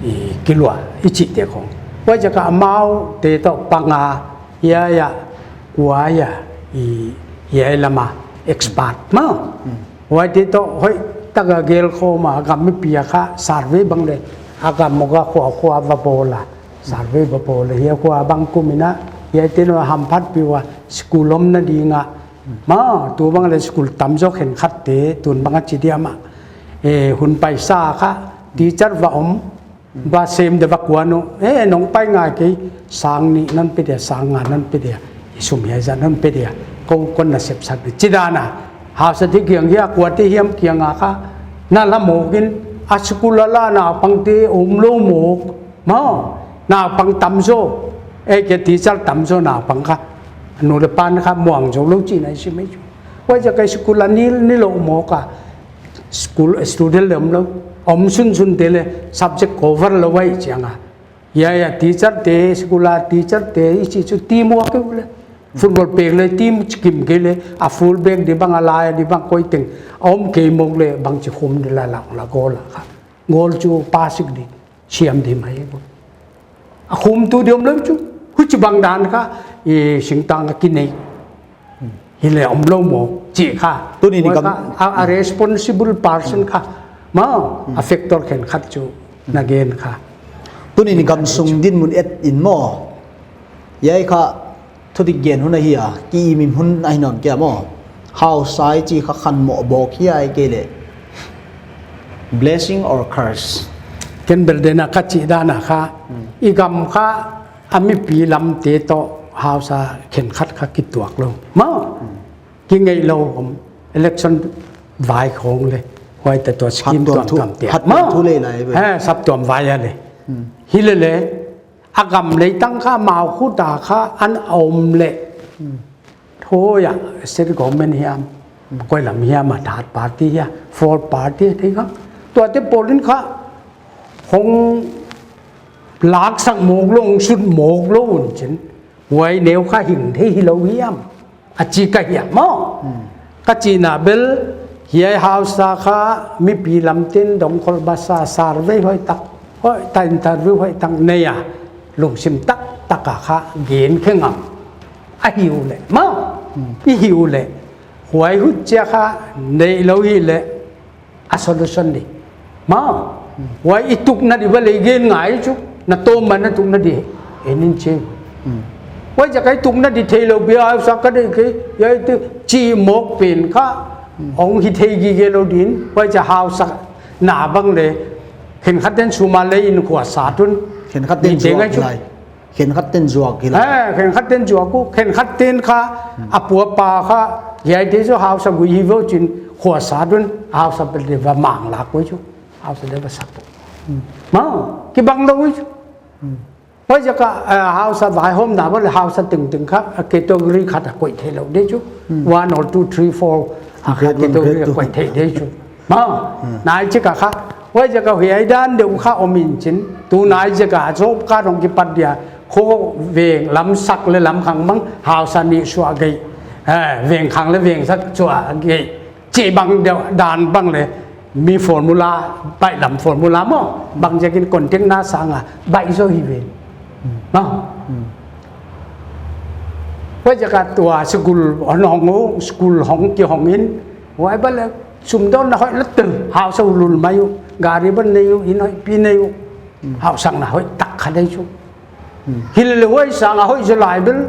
i, kilua i chihte khong. Huai ziak a amau te toh pang a, hiai a, huai a, i, hiai lam a expert maw. Huaite toh hoihtaka gelkhawm a, a gam mipi a kha survey bang leh, a gam mawk a khua khua va bawl a, survey va bawl a, hiai khua bang kum in a, hiaite nou hamphatpih ua, school omna ding a, maw, tu bang leh school tamzaw khenkhatte, tun bang a chi diam a, eh, hun paisa kha, teacher va om, va sem de va kuan uh, eh, nong pai ngai kei, sang nih non pe dia, sang nga non pe dia, i sum hiai zah non pe dia, kou kon na sepsak di. Chi dan a, hausa te kiang hia, kuate hiam kiang a kha, na la mawk in, a school a la naupangte omlou mawk, maw, naupang tamzaw, eh, ke teacher tamzaw naupang kha, nu leh pa kha muang zoulou chihna i sim ei chu. Huaiziak a school a ni, nilou mawk a, school, student leh omlou, om sunsunte leh subject cover lou huai chiang a. Hiai a teacher te, school a teacher te, i chih chu team work uleh. Football pek leh team kim kei leh, a full back di bang, a lai di bang, koi teng. A om kei mawk leh, bangchi khum di la la, la goal a kha. Goal chu pass di, siam di mai. A khumtu di omlou chu. Huchibang dan kha, i singtang a kinei. Hileh omlou mawk, chih kha. Tuni ni huai gam- kha, a, a responsible person kha. Maw, a factor khenkhat chu, na gen kha. Tuni ni gamsung dinmun et in maw. Hiai kha, thudik gen hun ahi a, ki-im hun ahi nawn kei a maw. Hausa i chih kha khanmoh bawk hi a, ahihkeileh blessing or curse. Ken bel dan a ka chih dan a kha, i gam kha, a mipi lamte toh hausa khenkhat kha kituak lou. Maw, kingeilou om, election vai khong leh, huaite toh scheme tuamtuam te. Saptuam thu leh lai ve. He, saptuam vai a leh. Hilele, a gam leitang kha, amau khut a kha, an om leh. Thu a, state government hiam, koi lam hiam a third party hia, fourth party thei kha. Tuate pawl in kha, hong laksak mawk lou, hong sut mawk lou un chin. Huai neu kha hing thei hilou hiam. A chi ka hi a maw. Ka chihna bel, hiai hausa kha, mipi lamte'n dongkhol basa survey hoihtak, hoihtak interview hoihtak nei a. Lungsim taktak a kha, gen khe ngam. Ahi uleh, maw. I hi uleh. Huai huchia kha, neilou hileh. A solution di. Maw. Huai i tukna di va lei gen ngai chu. Na tawm ma na tukna di. En in che. Huaiziak a i tukna di theilou bia sa ka deih kei. Hiai te chi mawk pen kha. Hong hi thei gige lou din. Huaiziak hausa na bang leh. Khenkhat ten sum a lei in khua sat un. Khenkhat ten zuak lai. Khenkhat ten zuak hi lai. Eh, khenkhat ten zuak uh, khenkhat ten kha, a pu a pa kha, hiaite chu hausa gui hi ve chin, khua sat un, hausa bel leh va mang lak uh chu, hausa leh va sak uh. Maw, kibang lou uh chu. Huaiziak a, eh, hausa vaihawmna bel hausa tengteng kha, a category khat a koih theilou di chu. One or two, three, four, a kha category a koih thei di chu. Maw, nai chik a kha. Huaiziak a hiai dan deuh kha om in chin. Tu nai ziak a job card hong kipat dia. Kho veng lam sak leh lam khang bang. Hausa nih suah gei. Eh, veng khang leh veng sak suah gei. Chi bang deuh dan bang leh. Mi formula, baihlam formula maw. Bang ziakin contact na sang a. Baih zou hi ve. Maw. Huaiziak a tua school hong hong, school hong kihong in. Huai bel leh. Sumdawnna hoih lou tel, hausa uh lul mai uh, gari bang nei uh, inn hoihpi nei uh, hausakna hoihtak kha di chu. Hilele huai sang a hoih zaw lai bel,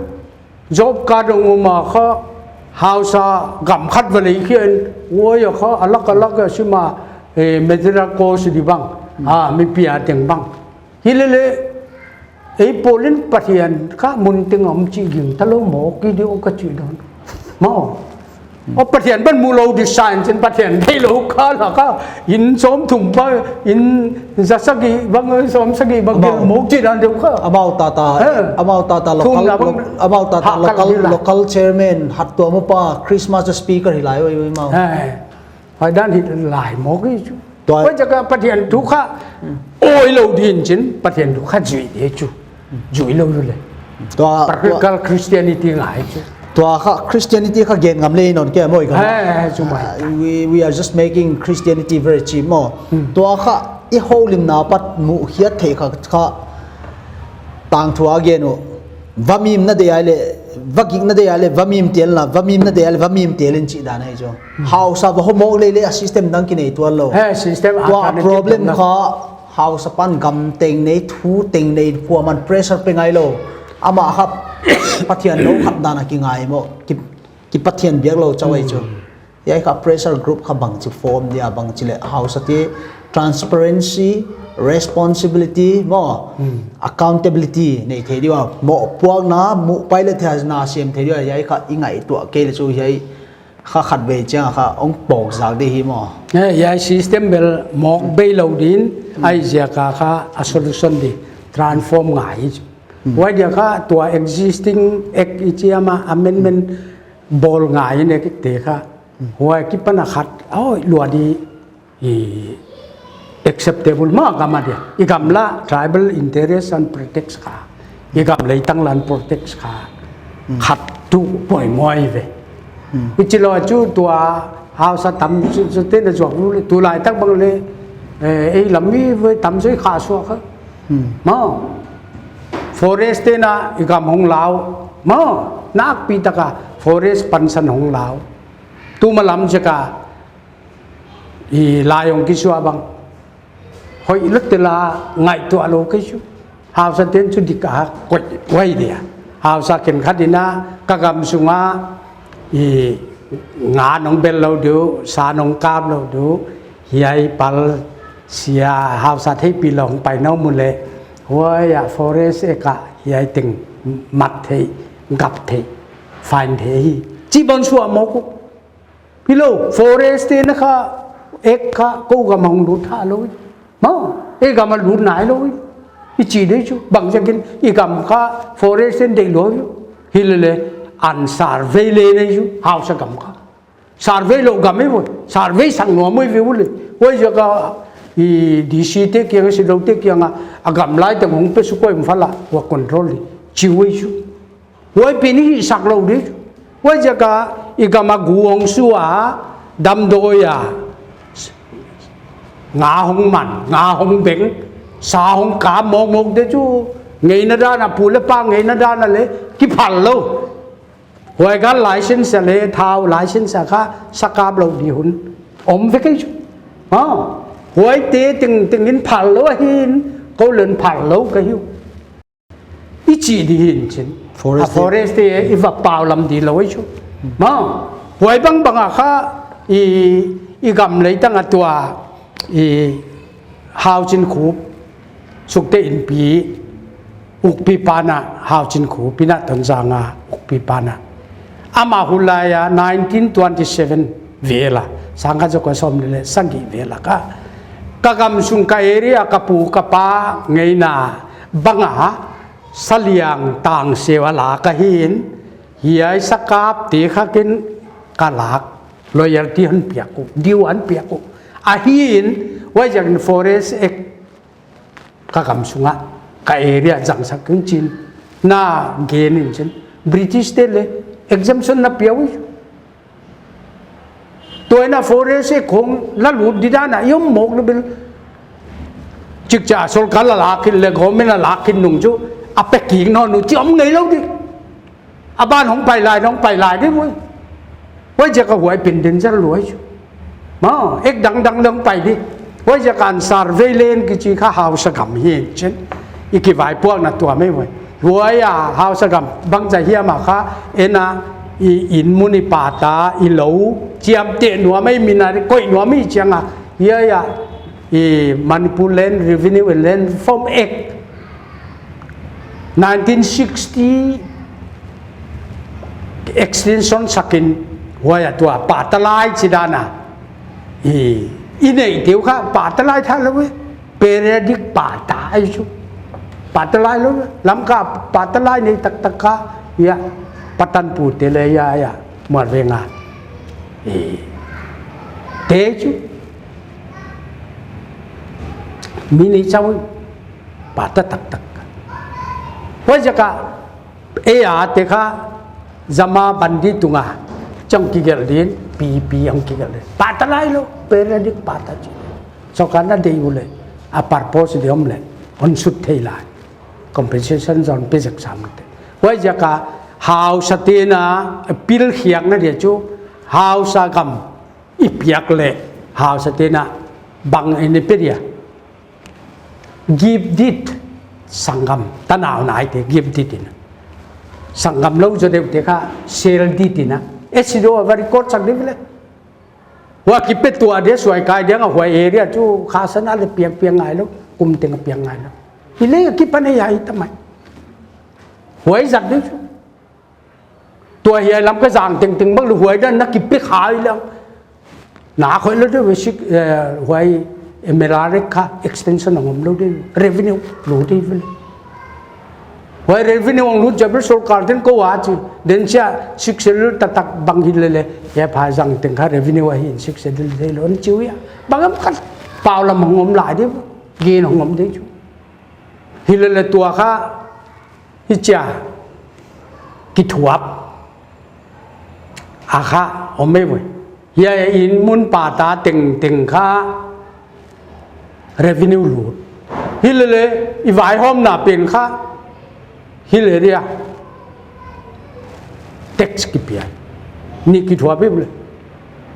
job card hong om a kha, hausa gam khat va lei khia in, huai a kha, alak alak a sim a, eh, medical course di bang, ah, mipi a teng bang. Hilele, ei pawl in Pathian kha mun teng om chih gingta lou mawk i di uh ka chih dan. Maw. O Pathian bang mu lou di sign chin Pathian theilou kha la kha. Inn sawmthum pa, inn za sagih bang, sawmsagih bang gel mawk chih dan deuh kha. Amau tata, amau tata local, amau tata local, local chairman, hattuam upa, Christmas speaker hi lai oi, oi mau. Huai dan hi lai mawk i chu. Huaiziak a Pathian thu kha. Oi lou din chin, Pathian thu kha zui di chu. Zui lou leh. Tua, practical Christianity ngai chu. Tua kha Christianity kha gen ngam lei nawn kei maw i kha. He, he, chu mai. Uh, we, we are just making Christianity very cheap maw. Tua kha i houlimna apat muh hiat theih kha kha. Tangthu a gen uh. Va mimna di ai leh. va gik na deih a leh va mim tel na, va mim na deih a leh va mim tel in chih dan ahi chu. Hausa va hawm mawk leh leh a system dang kinei tuan lou. He, system a tua kan problem kinei kha hausa pan gam teng nei, thu teng nei, kuaman pressure pe ngai lou. Amah kha Pathian lou khat dan a kingai maw, ki, ki Pathian biak lou chauh ahi chu. Hiai kha pressure group kha bangchi form dia, bangchi leh hausa te transparency, responsibility maw, accountability nei thei dia, mohpuakna, muh pai leh theihna sem thei dia, hiai kha i ngaihtuah kei leh chu hiai kha khatvei chiang kha hong pawk zak di hi maw. Eh, hiai system bel mawk bei lou din, ahi ziak a kha a solution di transform ngai. Huai dia kha tua existing act i chi a amendment bawl ngai in act te kha. Huai kipan a khat, oh, lua di i acceptable maw gam a dia. I gam la tribal interest and protects kha. I gam leitang lan protects kha. Khat tu poimoh ve. I chi lou chu tua hausa tam chu, chu te na zuak lou leh, tulai tak bang leh, eh, ei lam mi ve tam zoi kha suak kha. Maw. Forest te na i gam hong lau. Maw. Nakpi taka forest pansan hong lau. Tuma lam zeka i lai hong kisuah bang. Hoih lou tela ngaihtuah lou kei chu. Hausa ten chu dik a koih uai dia. Hausa khenkhat in a ka gam sunga i nga nong bel lou diu, sa nong kap lou diu. Hiai pal sia hausa theihpih lou hong pai nou mu leh. Huai a forest act a hiai teng mat theih, gap theih, fine theih hi. Chi bang suah mawk uh. Hilou, forest te na kha, act kha, kou gam hong lut tha lou. Maw, ei gam a lut nai lou. I chi di chu, bang ziakin, i gam kha, forest te deih lou. Hilele, an survey le nei chu, hausa gam kha. Survey lou gam ei vo, survey sang nuam ei ve u le. Huai ziak a, i D C te kiang, C E O te kiang a, a gam lai teng hong pe suk ua Imphal a, hua control di. Chi uai chu. Huai pen i hihsak lou di. Huai ziak a i gam a gu hong sua, damdawi a. Nga hong man, nga hong beng, sa hong kap mawkmawk di chu. Ngeina dan a pu leh pa ngeina dan a leh, kiphal lou. Huai kha license a leh, thau license a kha, sa kap lou di hun. Om ve kei chu. Ha. Huai te tengteng in phal lou ahi in, kou leng phal lou ka hi uh. I chi di hi in chin. Forest a te. Forest te i va pau lam di lou ahi chu. Ma, huai bangbang a kha i, i gam leitang a tua i Hau Chin Khup, Sukte Inpi, Ukpi pa na Hau Chin Khup, pi na Tonzang a Ukpi pa na. Amah hulai a nineteen twenty-seven vel a, sangkhat zakua sawmnih leh sagih vel a kha, ka gam sung ka area ka pu ka pa ngeina bang a, saliang tang seu a lak ahi in, hiai sa kap te kha ken ka lak, loyalty hon piak uh, due hon piak uh. Ahi in, huai ziak in Forest Act ka gam sunga, ka area zangsak in chin, na gen in chin. British te leh exemption na pia uh. Tua in a Forest Act khong la lut di dan a, i om mawk lou bel. Chik cha sorkar la lak in leh government la lak in nung chu, a pe kik nawn uh chi om ngei lou di. A ban hong pai lai, hong pai lai di uai. Huai ziak a huai pen danger lua chu. Ma, ek dang dang leng pai di. Huai ziak a survey land kichi kha hausa gam hi in chin. I kivaipuakna tua mai uai. Huai a hausa gam bangzah hiam a kha, en a i inn mun i patta, i lou, chiamteh nuam ei, min a koih nuam ei chiang a. Hiai a, i Manipur Land Revenue and Land Reform Act, nineteen sixty extension sak in, huai a tua patta lai chi dan a. I, i neih te uh kha patta lai tha lou e. Periodic patta ahi chu. Patta lai lou, Lamka patta lai nei taktak kha, ya, Pathanpur te leh ya, ya, Mualveng a. Eh, te chu. Mi nei chauh, patta taktak. Huai ziak a, ei a te kha, Zama bandi tunga, chang kigelh din, pi pi ang kigelh din. Patta lai lou, periodic patta chi. Sorkar na deih uleh, a purpose di om leh, hon sut thei lai. Compensation zong pe zek sam te. Huai ziak a, Hausate'n a pilkhiakna dia chu, hausa gam i piak leh, hausate'n a bang in i pe dia. Give deed, sanggam, tanau naite, give deed in. Sanggam lou zaw deuhte kha, sell deed in a. E si deuh a va record sak di ve leh. Huai kipe tuah dia suai kai dia nga huai area chu kha san a leh piak piak ngai lou, kum teng piak ngai lou. Hi leh kipan e ya hi ta mai. Huai zat di chu. Tua hiai lam ka zang tengteng bang lou huai dan na kipe khai lang. Na khoi lou di ve sik, eh, huai M L R kha extension a ngom lou di revenue lou di ve leh. Huai revenue ang lut jabel sorkar ten ko a chi. Den sia sik sel tatak bang hi lele. Ya pha zang teng kha revenue a hin sik sel de lon chiu ya. Bang am khat pau lam ngom lai di. Gen ngom di chu. Hi lele tua kha hi chia. Kithuap. A kha om e ve. Hiai in mun pata tengteng kha revenue lut. Hi lele i vaihawmna pen kha. Hi lele dia. Tax kipia. Ni kithuap e ve leh.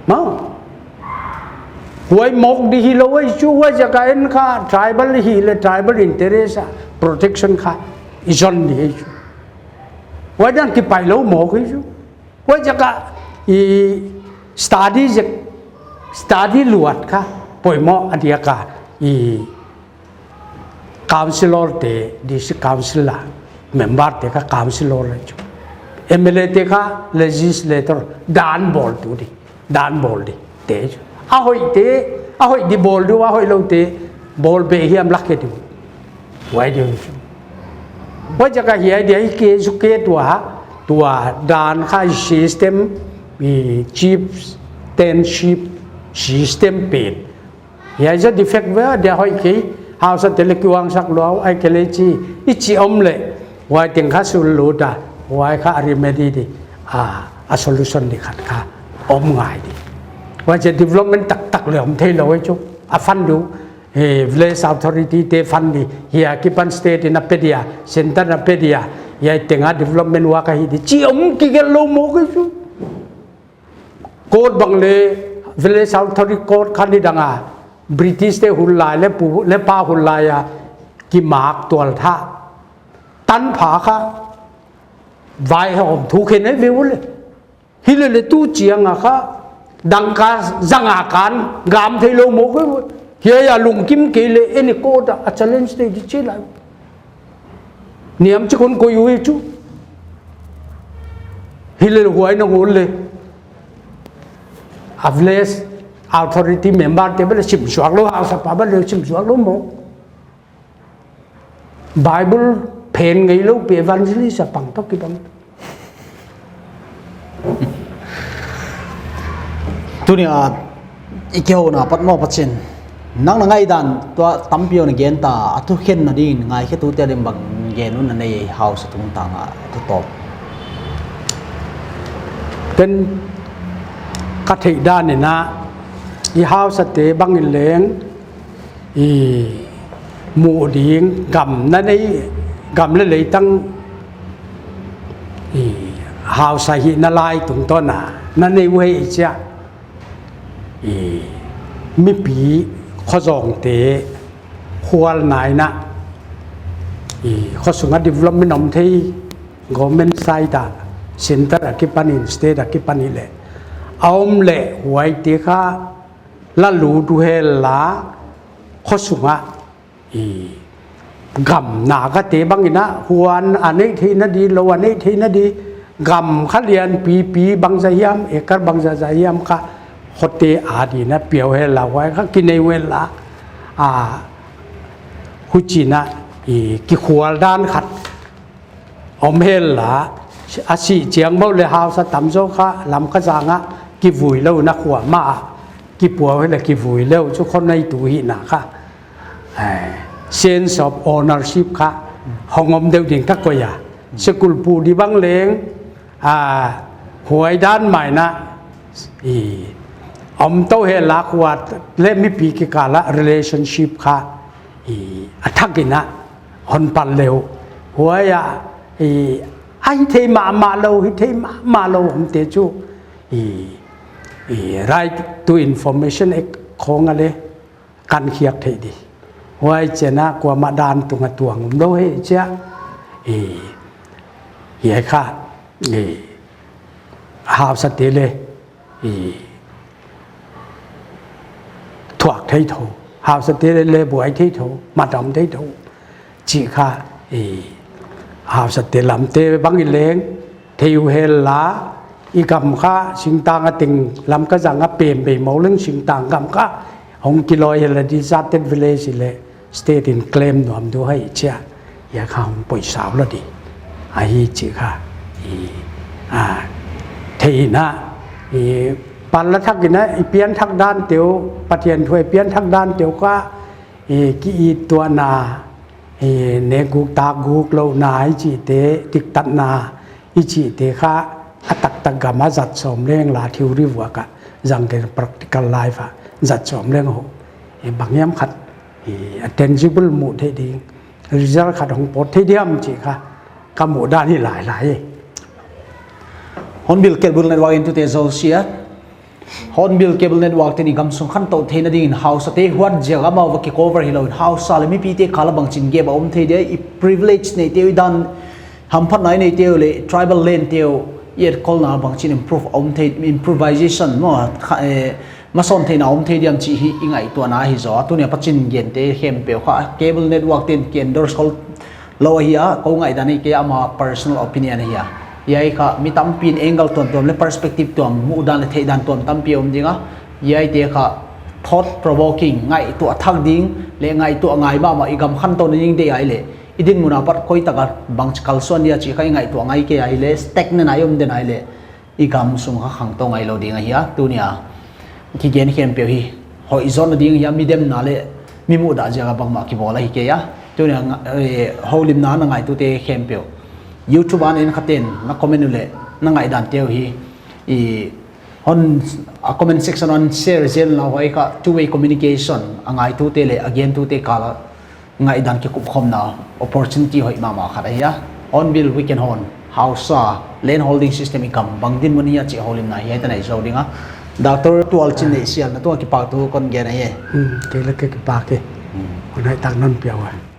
Ma. Huai mawk di hilou e chu huai ziak a en kha tribal hi leh tribal interest a protection kha. I zon di e chu. Huai dan kipai lou mawk e chu. Huai ziak a i study ziak, study luat kha, poimoh a diak a i councillor te, district council a, member te kha councillor la chu. M L A te kha legislator dan bawl tu di, dan bawl di te chu. A hoih te, a hoih di bawl di, a hoih lou te bawl be hiam lak he di. Huai di chu. Huai ziak a hiai dia hi ke zu ke tua, tua dan kha system, i chieftainship system pen. Hiai za defect ve dia hoih kei, hausate leh kiwang sak lou, ai ke leh chi, i chi om leh, huai teng kha sul lut a, huai kha a remedy di, a, a solution di khat kha, om ngai di. Huai za development taktak leh om thei lou e chu, a fund di, He, village authority te fund di, hiai akipan state in a pe dia, center in a pe dia, hiai teng a development work ahi di, chi om kigelh lou mawk e chu. Court bang leh, village authority court kha nidang a, British te hun lai leh pu, leh pa hun lai a, kimak tual tha. Tanpha kha, vaihawm thu khen e ve u leh. Hi lele tu chiang a kha, dangka zanga kan gam thei lou mawk e. Hiai a lungkim kei leh any court a challenge thei di chi lai. Niam chi kon ko yu e chu. Hi lele huai na ngol leh. A village authority member te bel sim suak lou, hausa pa bel sim suak lou mawk. Bible phen ngei lou pen evangelist a pang toh kibang. Tuni a i kihouna pat maw Pathian. Nang na ngaihdan tua tampi na gen ta, a thukhenna ding ngaikhetute leng bang gen un na nei hausa tungtang a thu tawp. Ken ka theih dan in a i hausate bang in leng i muh ding gam na nei, gam leh leitang i hausa hihna lai tungtawn a na nei uh hi chia i mipi khozawngte khualna in a i khosung a development om thei government side a center akipan in state akipan in leh a om leh huaite kha la lut uh hen la khosung a i gam na kate bang in a huan a neih theihna di, lou a neih theihna di, gam kha lian pipi bangzah hiam, acre bangzah zah hiam kha khote a di in a pia uh hen la huai kha kinei uh hen la a huchi in a i kikhual dan khat om hen la, a sih chiang maw leh hausa tamzaw kha Lamka zang a kivui lou na khua mah a kipua uh hen la kivui lou chu khoneitu hihna kha. Eh, sense of ownership kha hong om deuh ding ka koih a. Sikul pu di bang leng, a, huai dan mah in a, i, om tou hen la khua leh mipi kikal a relationship kha, i, a thak in a hon pal leh uh. Huai a, i, a hithei mahmah lou, hithei mahmah lou omte chu i, i Right to Information Act khong a leh kan khiak theih di. Huai chiang a kuamah dan tung a tuang om lou hi chia. I, i ai kha, i, hausate leh, i, thuak thei thou. Hausate leh buai thei thou, madam thei thou. Chih kha, i, hausate lamte bang i leng, thei uh hen la, i gam kha, singtang a teng lam ka zang a pem bei mou leng singtang gam kha, hong kiloi hen la deserted village leh, state in claim nuam di uh hi chia, i ai kha hong poisau lou di. Ahi chih kha, i, a, theihna, i, pan la thak in a, i pianthak dante uh, Pathian thu i pianthak dante uh kha, i, ki-it tuahna, i, ne guk ta guk louhna i chihte, diktatna i chihte kha, a taktak gam a zat sawm leng la theory vuak a, zang kei practical life a zat sawm leng hou. I bang hiam khat, i, a tangible muh theih ding, result khat hong pawt thei diam chih kha, ka muhdan hi lailai. Hornbill Cable Network entute zosiah, Hornbill Cable Network te'n i gamsung khantou theihna dingin hausate huat ziak a amau va kicover hilou in hausa leh mipite kal a bangchin gap a om thei dia, i privilege neite uh, i dan hamphatna i neite uh leh tribal land te uh i etkolna bangchin improve a om thei, improvisation maw, kha, eh, masawn theihna om thei diam chih hi i ngaihtuahna hi zaw. Tuni a Pathian gente khempeuh kha cable network te'n ki-endorse khol lou ahi a, kou ngaihdan hi kei a, ama personal opinion ahi a. Hiai kha mi tampi'n angle tuamtuam leh perspective tuam, muhdan leh theihdan tuam tampi om ding a. Hiaite kha thought provoking, ngaihtuah thak ding leh ngaihtuah ngai mahmah, i gam khantou nading deih ai leh, i dinmun apat koi tak a bangchi kalsuan dia chih kha i ngaihtuah ngai kei ai leh, stagnant a i om den ai leh, i gamsung kha khangtou ngai lou ding ahi a. Tuni a kigen khempeuh hi hoih zawhna ding ahi a, mi demna leh mi muhdah ziak a bangmah kibawl ahi kei a. Tuni a nga-, eh, houlimna na ngaitute khempeuh, YouTube a na en khate'n na comment uh leh na ngaihdan te uh hi, i, hon, a comment section a hon share zel na, huai kha two way communication, a ngaitute leh a gentute kal a ngaihdan kikupkhawmna opportunity hoih mahmah khat ahi a. Hornbill Weekend Horn, hausa land holding system i gam bang dinmun hia chih houlimna hiai tan a i zou ding a. Doctor Tualchin Neihsial, na tung a kipahthu kon gen ahi. Hmm, kei leng ka kipak e. Hmm. Kon hoihtak non pia ua.